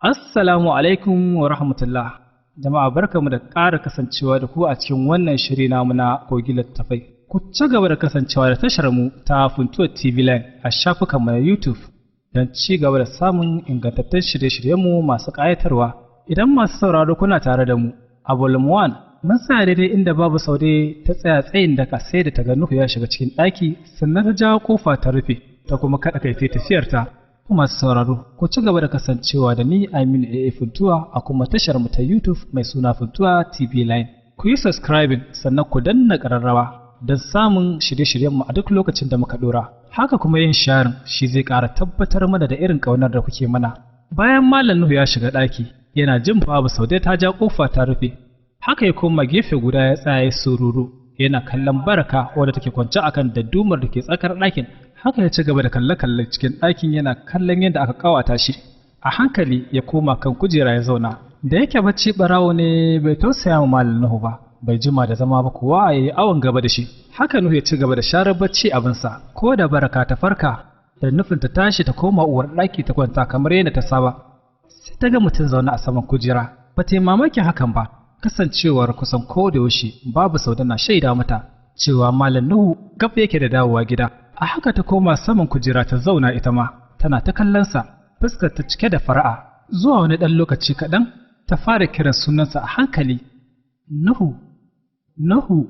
Assalamu alaikum wa rahmatullah. Jama'a barkamu da ƙara kasancewa da ku a cikin wannan shiri namu na Kogi Littattafai. Ku ci gaba da kasancewa da tashar mu ta Funtuwa TV Line a shafukanmu na YouTube don ci gaba da samun ingantattun shirye-shiryenmu masu ƙayatarwa. Idan masu sauraro kuna tare da mu, a Volume 1 mun tsaya daidai inda babu saude ta tsaya tsayin daka sai da ta ga Nuhu ya shiga cikin ɗaki sannan ta jawo kofa ta rufe ta kuma kaɗa kai ta tafiyarta. Masu sauraro ku ci gaba da kasancewa da ni Aminu AA Funtuwa a kuma tashar mu ta YouTube mai suna Funtuwa TV Line. Ku yi subscribing sannan ku danna ƙararrawa don samun shirye-shiryenmu a duk lokacin da muka ɗora. Haka kuma yin sharing shi zai ƙara tabbatar mana da irin ƙaunar da kuke mana. Bayan Malam Nuhu ya shiga ɗaki yana jin babu saude ta ja ƙofa ta rufe. Haka ya koma gefe guda ya tsaya ya sururu yana kallon Baraka wadda take kwance akan daddumar da ke tsakar ɗakin. Haka ya ci gaba da kalle-kalle cikin ɗakin yana kallon yadda aka ƙawata shi. A hankali ya koma kan kujera ya zauna. Da yake bacci ɓarawo ne bai tausaya wa Malam Nuhu ba, bai jima da zama ba kuwa ya yi awon gaba da shi. Haka Nuhu ya ci gaba da sharar bacci abinsa, ko da Baraka ta farka da nufin ta tashi ta koma uwar ɗaki ta kwanta kamar yadda ta saba. Sai ta ga mutum zaune a saman kujera, ba ta yi mamakin hakan ba, kasancewar kusan ko da yaushe babu Saude na shaida mata cewa Malam Nuhu gab yake da dawowa gida. A haka ta koma saman kujera ta zauna ita ma, tana ta kallonsa, fuskar ta cike da fara'a. Zuwa wani ɗan lokaci kaɗan, ta fara kiran sunansa a hankali. Nuhu, Nuhu,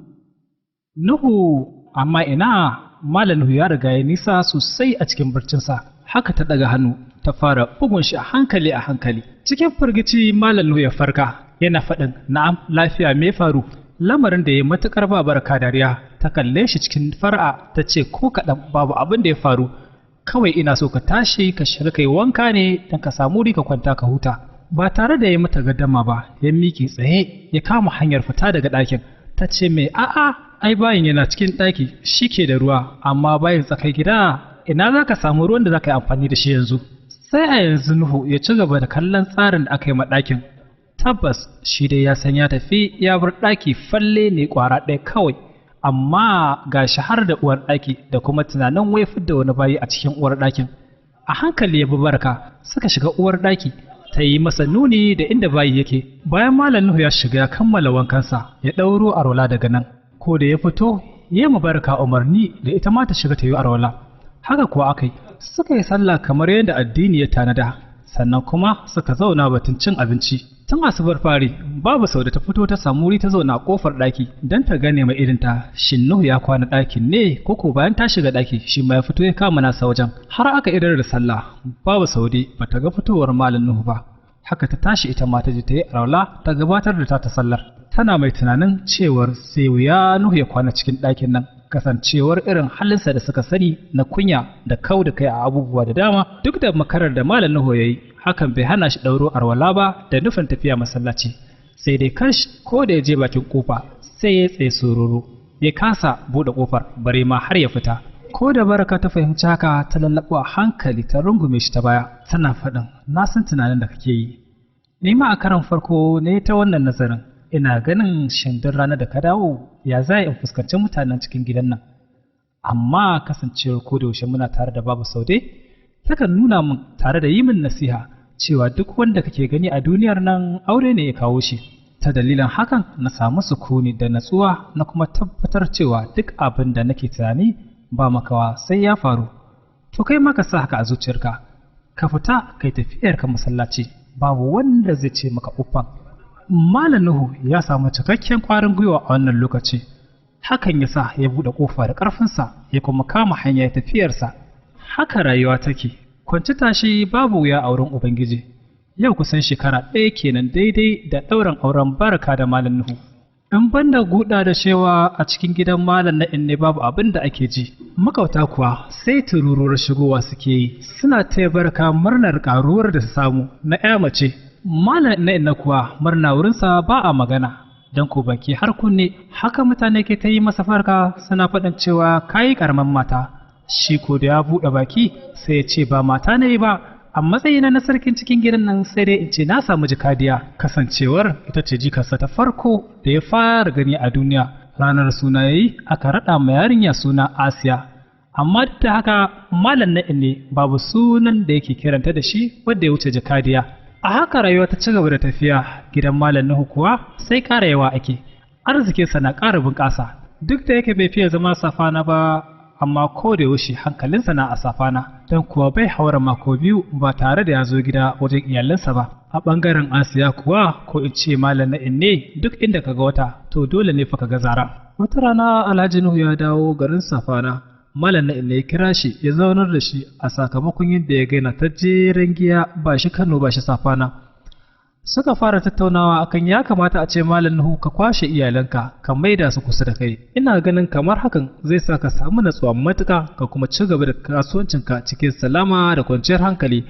Nuhu, amma ina Malam Nuhu ya riga ya nisa sosai a cikin barcinsa. Haka ta ɗaga hannu, ta fara bugun shi a hankali a hankali. Cikin firgici Malam Nuhu ya farka, yana faɗin na'am lafiya me faru? Lamarin da ya matuƙar ba Baraka dariya, ta kalle shi cikin fara'a ta ce ko kaɗan babu abin da ya faru, kawai ina so ka tashi ka shiga kai wanka ne don ka samu wuri ka kwanta ka huta. Ba tare da ya mata gaddama ba, ya miƙe tsaye ya kama hanyar fita daga ɗakin. Ta ce mai a'a, ai bayin yana cikin ɗaki shi ke da ruwa, amma bayin tsakar gida ina za ka samu ruwan da za ka yi amfani da shi yanzu. Sai a yanzu Nuhu ya ci gaba da kallon tsarin da aka yi ma ɗakin. Tabbas shi dai ya san ya tafi ya bar ɗaki falle ne ƙwara ɗaya kawai, amma ga shi har da uwar ɗaki da kuma tunanin wai fidda wani bayi a cikin uwar ɗakin. A hankali ya bi Baraka suka shiga uwar ɗaki, ta yi masa nuni da inda bayi yake. Bayan Malam Nuhu ya shiga ya kammala wankansa, ya ɗauro arwala daga nan. Ko da ya fito, ya yi Baraka umarni da ita ma ta shiga ta yi arwala. Haka kuwa aka yi, suka yi sallah kamar yadda addini ya tanada, sannan kuma suka zauna batun cin abinci. Tun asubar fari, babu Saude ta fito ta samu wuri ta zauna a kofar ɗaki don ta gane mai irinta shin Nuhu ya kwana ɗakin ne ko ko bayan ta shiga ɗaki shi ma ya fito ya kama nasa wajen. Har aka idar da sallah, babu Saude ba ta ga fitowar Malam Nuhu ba. Haka ta tashi ita ma ta je ta yi arwala ta gabatar da ta sallar. Tana mai tunanin cewar sai wuya Nuhu ya kwana cikin ɗakin nan, kasancewar irin halinsa da suka sani na kunya da kau da kai a abubuwa da dama. Duk da makarar da Malam Nuhu ya yi, hakan bai hana shi ɗauro arwala ba da nufin tafiya masallaci. Sai dai kash ko da ya je bakin kofa sai ya tsaye sororo, ya kasa buɗe kofar bare ma har ya fita. Ko da Baraka ta fahimci haka ta lallaɓo a hankali ta rungume shi ta baya, tana faɗin na san tunanin da kake yi. Ni ma a karon farko ne ta wannan nazarin, ina ganin shin duk ranar da ka dawo ya za in fuskanci mutanen cikin gidan nan. Amma kasancewar ko da yaushe muna tare da babu Saude, takan nuna min tare da yi min nasiha cewa duk wanda kake gani a duniyar nan aure ne ya kawo shi. Ta dalilin hakan na samu sukuni da natsuwa na kuma tabbatar cewa duk abin da nake tunani ba makawa sai ya faru. To kai ma ka sa haka a zuciyarka, ka fita kai tafiyarka masallaci, babu wanda zai ce maka uffan. Malam Nuhu ya samu cikakken ƙwarin gwiwa a wannan lokaci. Hakan ya sa ya buɗe ƙofa da ƙarfinsa ya kuma kama hanya tafiyarsa. Haka rayuwa take, kwanci tashi babu wuya a wurin Ubangiji. Yau kusan shekara ɗaya kenan daidai da ɗaurin auren Baraka da Malam Nuhu. In banda guda da shewa a cikin gidan Malam na Inne babu abin da ake ji. Makauta kuwa sai tururuwar shigowa suke yi, suna taya Baraka murnar ƙaruwar da ta samu na ‘ya mace. Malam na Inne kuwa murna wurinsa ba a magana, don ko baki har kunne haka mutane ke ta yi masa farka suna faɗin cewa kayi ƙaramin mata. Shi ko da ya buɗe baki sai ya ce ba mata ne ba, a matsayina na sarkin cikin gidan nan sai dai in ce na samu jikadiya, kasancewar ita ce jikarsa ta farko da ya fara gani a duniya. Ranar suna yayi aka raɗa ma yarinya suna Asiya. Amma duk da haka Malam na Inne babu sunan da yake kiranta da shi wanda ya wuce jakadiya. A haka rayuwa ta ci gaba da tafiya, gidan Malam Nuhu kuwa sai ƙara yawa ake, arzikinsa na ƙara bunƙasa. Duk da yake bai fiye zama Safana ba, amma ko da yaushe hankalinsa na a Safana, don kuwa bai haura mako 2 ba tare da ya zo gida wajen iyalansa ba. A ɓangaren Asiya kuwa, ko in ce Malam na Inne, duk inda ka ga wata to dole ne fa ka ga zara. Wata rana Alhaji Nuhu ya dawo garin Safana, Malam na Inne ya kira shi ya zaunar da shi a sakamakon yadda ya gaina ta jeren giya ba shi Kano ba shi Safana. Suka fara tattaunawa akan ya kamata a ce Malam Nuhu ka kwashe iyalanka ka maida su kusa da kai. Ina ganin kamar hakan zai sa ka samu natsuwa matuƙa ka kuma ci gaba da kasuwancinka cikin salama da kwanciyar hankali.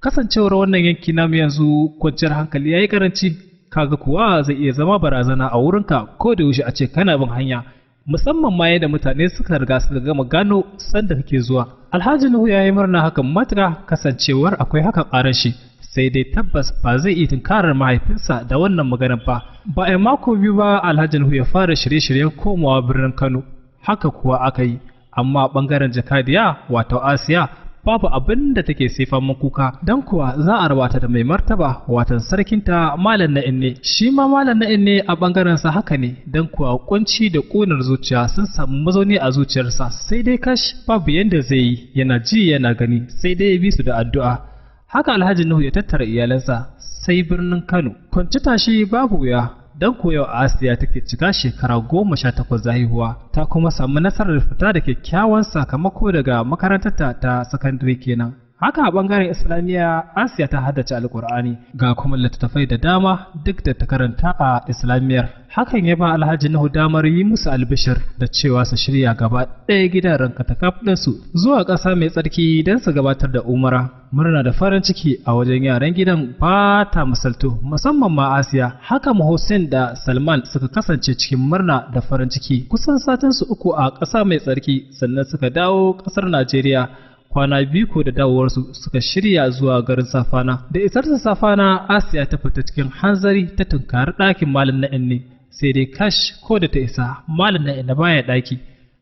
Kasancewar wannan yanki namu yanzu kwanciyar hankali yayi karanci, kaga kuwa zai iya zama barazana a wurinka ko da yaushe a ce kana bin hanya, musamman ma yadda mutane suka riga suka gama gano sanda kake zuwa. Alhaji Nuhu ya yi murna hakan matuƙa, kasancewar akwai hakan a shi, sai dai tabbas ba zai iya tunkarar mahaifinsa da wannan maganar ba. Ba a mako 2 ba Alhaji Nuhu ya fara shirye-shiryen komawa birnin Kano, haka kuwa aka yi, amma bangaren jakadiya wato Asiya babu abin da take sai faman kuka, don kuwa za a rabata da mai martaba watan sarkinta Malam na Inne. Shi ma Malam na Inne a bangaren sa haka ne, don kuwa kunci da ƙunar zuciya sun samu mazauni a zuciyarsa, sai dai kash babu yanda zai yi, yana ji yana gani, sai dai ya bi su da addu'a. Haka Alhaji Nuhu ya tattara iyalansa sai birnin Kano. Kwanci tashi babu wuya, don kuwa yau Asiya take cika shekara 18 da haihuwa, ta kuma samu nasarar fita da kyakkyawan sakamako daga makarantarta ta sakandare kenan. Haka a bangaren Islamiyya, Asiya ta haddace Alƙur'ani, ga kuma littattafai da dama duk da ta karanta a Islamiyyar. Hakan ya ba Alhaji Nuhu damar yi musu albishir da cewa su shirya gaba ɗaya gidan rankatakaf ɗinsu zuwa ƙasa mai tsarki don su gabatar da umara. Murna da farin ciki a wajen yaran gidan ba ta misaltu, musamman ma Asiya. Haka Hussein da Salman suka kasance cikin murna da farin ciki kusan satinsu 3 a ƙasa mai tsarki, sannan suka dawo ƙasar Najeriya. Kwana 2 ko da dawowarsu suka shirya zuwa garin Safana. Da isarsa Safana, Asiya ta fita cikin hanzari ta tunkari ɗakin Malam na Inne, sai dai kash ko da ta isa Malam na Inne baya ɗaki.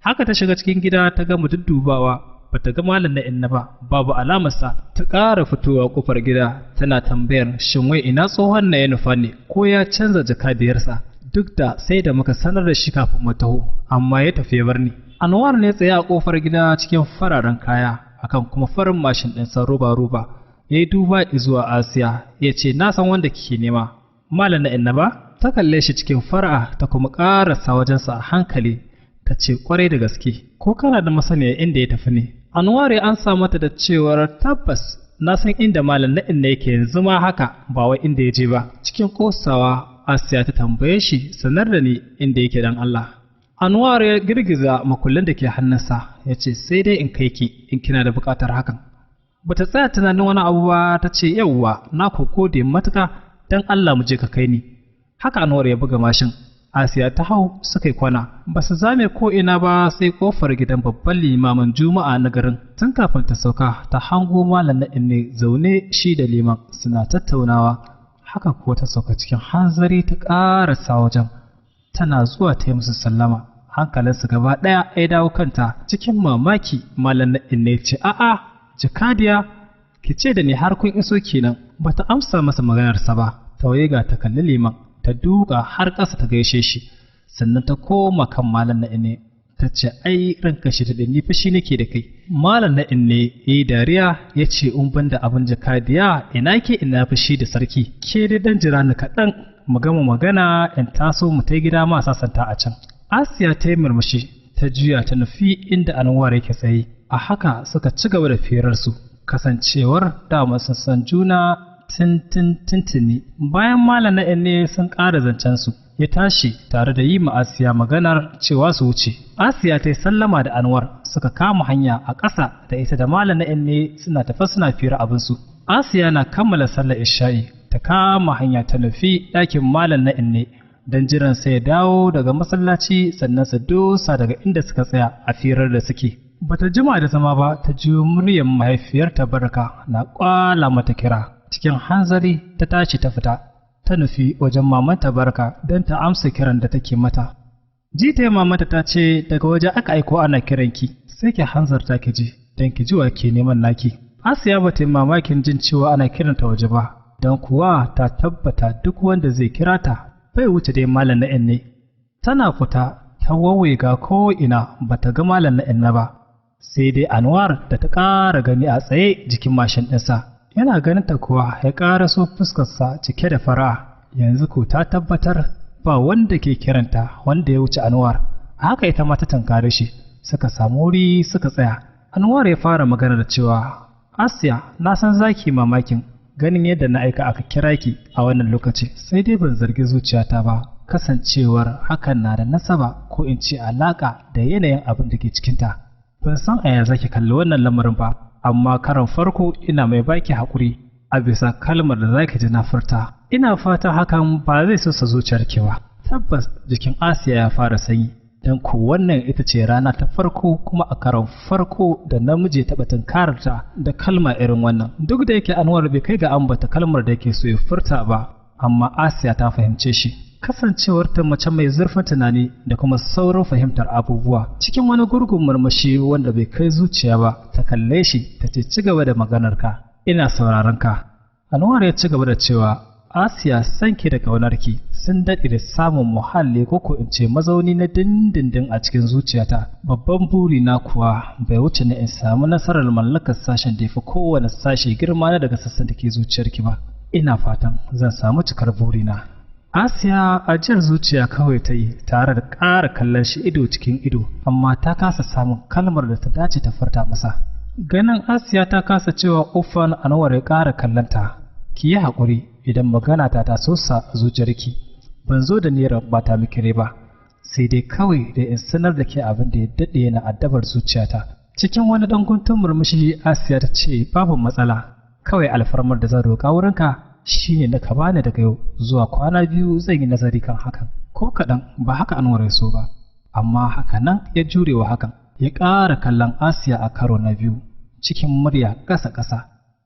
Haka ta shiga cikin gida ta gama duddubawa, bata ga Malam na Inne ba, babu alamarsa. Ta ƙara fitowa kofar gida tana tambayar shin wai ina tsohon na ya nufa ne, ko ya canza jakadiyarsa, duk da sai da muka sanar da shi kafin mu taho, amma ya tafi ya bar ni. Anwar ne tsaye a kofar gida cikin fararen kaya akan kuma farin mashin ɗinsa roba-roba, ya yi duba zuwa Asiya ya ce na san wanda kike nema, Malam na Inne ba? Ta kalle shi cikin fara'a ta kuma ƙarasa wajensa a hankali ta ce kwarai da gaske, ko kana da masaniya inda ya tafi ne? Anwar ya ansa mata da cewar tabbas na san inda Malam na Inne yake yanzu ma haka, ba wai inda ya je ba. Cikin kosawa Asiya ta tambaye shi sanar da ni inda yake dan Allah. Anwar ya girgiza makullin da ke hannunsa ya ce sai dai in kai ki in kina da buƙatar hakan. Bata tsaya tunanin wani abu ba ta ce yauwa na ko gode matuƙa, dan Allah mu je ka kai ni. Haka Anwar ya buga mashin, Asiya ta hau suka yi kwana, ba su zame ko ina ba sai kofar gidan babban limamin Juma'a na garin. Tun kafin ta sauka ta hango Malam na Inne zaune shi da liman suna tattaunawa. Haka kuwa ta sauka cikin hanzari ta ƙarasa wajen, tana zuwa ta yi musu sallama. Hankalinsu gaba ɗaya ya dawo kanta. Cikin mamaki Malam na Inne ce a'a jakadiya, ki ce da ni har kun iso kenan. Bata amsa masa maganarsa ba, ta waiga ta kalli liman, ta duka har ƙasa ta gaishe shi, sannan ta koma kan Malam na Inne ta ce ai ranka shi da ni fashi nake da kai. Malam na Inne yayi dariya ya ce in ban da abin jakadiya ina ke ina fushi da sarki, ke dai dan jira ni kaɗan mu gama magana in taso mu tai gida ma sasanta a can. Asiya ta yi murmushi ta juya ta nufi inda Anwar yake tsaye. A haka suka ci gaba da firarsu, kasancewar dama sun san juna tintintintini. Bayan Malam na Inne sun ƙara zancensu, ya tashi tare da yi ma Asiya maganar cewa su wuce. Asiya ta yi sallama da Anwar suka kama hanya a ƙasa da ita da Malam na Inne suna tafe suna fira abinsu. Asiya na kammala sallar isha'i ta kama hanya ta nufi ɗakin Malam na Inne don jiran sai ya dawo daga masallaci sannan su dosa daga inda suka tsaya a firar da suke. Bata jima da zama ba ta jiyo muryar mahaifiyarta Barka na kwala mata kira. Cikin hanzari ta tashi ta fita ta nufi wajen mamanta Barka don ta amsa kiran da take mata. Jita mamanta ta ce daga waje aka aiko ana kiranki, sai ki hanzarta ki je don ki ji wa ke neman naki. Asiya ba ta yi mamakin jin cewa ana kiranta waje ba, Don kuwa ta tabbata duk wanda zai kira ta bai wuce dai Malam na ne. Tana fita ta wawaiga ko ina bata ga Malam na inna ba. Sai dai Anwar da ta ƙara gani a tsaye jikin mashin ɗinsa. Yana ganin ta kuwa ya ƙara so fuskarsa cike da fara'a. Yanzu ko ta tabbatar ba wanda ke kiranta wanda ya wuce Anwar. Haka ita ma ta tankare shi, suka samu wuri suka tsaya. Anwar ya fara magana da cewa, Asiya, na san zaki mamakin ganin yadda na aika aka kira ki a wannan lokaci, sai dai ban zargi zuciyata ba, kasancewar hakan na da nasaba ko in ce alaka da yanayin abin da ke cikinta. Ban san a ya zaki kalli wannan lamarin ba, amma karon farko ina mai baki haƙuri a bisa kalmar da zaki ji na furta. Ina fata hakan ba zai sosa zuciyarki ba. Tabbas jikin Asiya ya fara sanyi. Don ko wannan ita ce rana ta farko kuma a karon farko da namiji ya taɓa tunkararta da kalma irin wannan. Duk da yake Anwar bai kai ga ambata kalmar da yake so ya furta ba, amma Asiya ta fahimce shi. Kasancewar ta mace mai zurfin tunani da kuma saurin fahimtar abubuwa, cikin wani gurgun murmushi wanda bai kai zuciya ba, ta kalle shi ta ce, ci gaba da maganarka, ina sauraron ka. Anwar ya ci gaba da cewa, Asiya, sanki da ƙaunarki sun daɗe da samun muhalli ko ko in ce mazauni na dindindin a cikin zuciyata. Babban buri na kuwa bai wuce na in samu nasarar mallakar sashen da ya fi kowane sashe girma na daga sassan da ke zuciyarki ba. Ina fatan zan samu cikar burina. Asiya ajiyar zuciya kawai ta yi tare da ƙara kallon shi ido cikin ido, amma ta kasa samun kalmar da ta dace ta furta masa. Ganin Asiya ta kasa cewa uffan, Anwar ya ƙara kallonta. Ki yi haƙuri idan magana ta ta sosa zuciyarki, ban zo da niyyar bata miki rai ba, sai dai kawai da in sanar da ke abin da ya daɗe yana addabar zuciyata. Cikin wani ɗan guntun murmushi Asiya ta ce, babu matsala, kawai alfarmar da zan roƙa wurinka shine na ka bani daga yau zuwa kwana 2 zan yi nazari kan hakan. Ko kaɗan ba haka Anwar ya so ba, amma haka nan ya jure wa hakan, ya ƙara kallon Asiya a karo na 2 cikin murya ƙasa-ƙasa.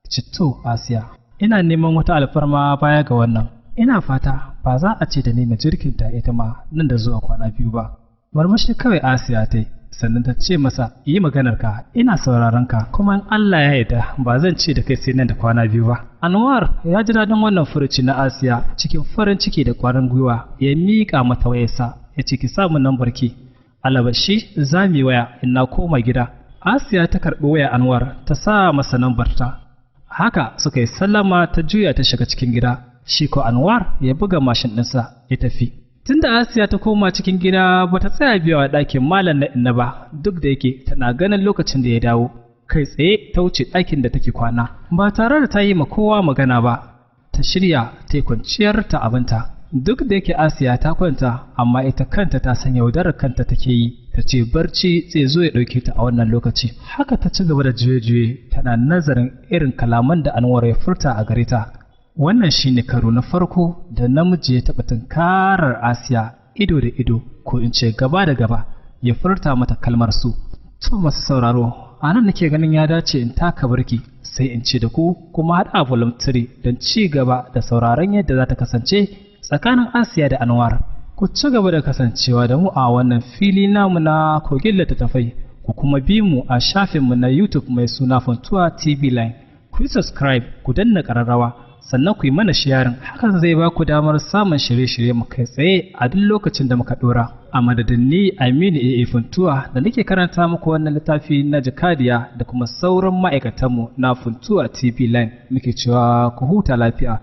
Citto Asiya, ina neman wata alfarma baya ga wannan. Ina fata ba za a ce da ni na jirkinta ita ma nan da zuwa kwana 2 ba. Murmushi kawai Asiya ta yi, sannan ta ce masa, yi maganar ka, ina sauraron ka, kuma in Allah ya yarda ba zan ce da kai sai nan da kwana 2 ba. Anwar ya ji daɗin wannan furuci na Asiya. Cikin farin ciki da ƙwarin gwiwa ya miƙa mata wayarsa ya ce, ki samu lambar ki, alabashi za mu yi waya in na koma gida. Asiya ta karɓi waya Anwar ta sa masa lambar ta. Haka suka yi sallama ta juya ta shiga cikin gida, shi ko Anwar ya buga mashin ɗinsa ya tafi. Tunda Asiya ta koma cikin gida ba ta tsaya biyawa ɗakin Malam na Inna ba, duk da yake tana ganin lokacin da ya dawo. Kai tsaye ta wuce ɗakin da take kwana, ba tare da ta yi ma kowa magana ba, ta shirya ta yi kwanciyar ta abinta. Duk da yake Asiya ta kwanta, amma ita kanta ta san yaudarar kanta take yi, ta ce barci zai zo ya ɗauke ta a wannan lokaci. Haka ta ci gaba da juye-juye tana nazarin irin kalaman da Anwar ya furta a gare ta. Wannan shine karo na farko da namiji ya taɓa tunkarar Asiya ido da ido, ko in ce gaba da gaba, ya furta mata kalmar su. To masu sauraro, a nan nake ganin ya dace in taka birki, sai in ce da ku kuma haɗa volume 3 don ci gaba da sauraron yadda za ta kasance tsakanin Asiya da Anwar. Ku ci gaba da kasancewa da mu a wannan fili namu na kogin littattafai, ku kuma bi mu a shafinmu na YouTube mai suna Funtuwa TV Line. Ku yi subscribe, ku danna ƙararrawa, sannan ku yi mana sharing. Hakan zai ba ku damar samun shirye-shirye mu kai tsaye a duk lokacin da muka ɗora. A madadin ni Aminu AA Funtuwa da nake karanta muku wannan littafi na Jakadiya da kuma sauran ma'aikatanmu na Funtuwa TV Line, muke cewa ku huta lafiya.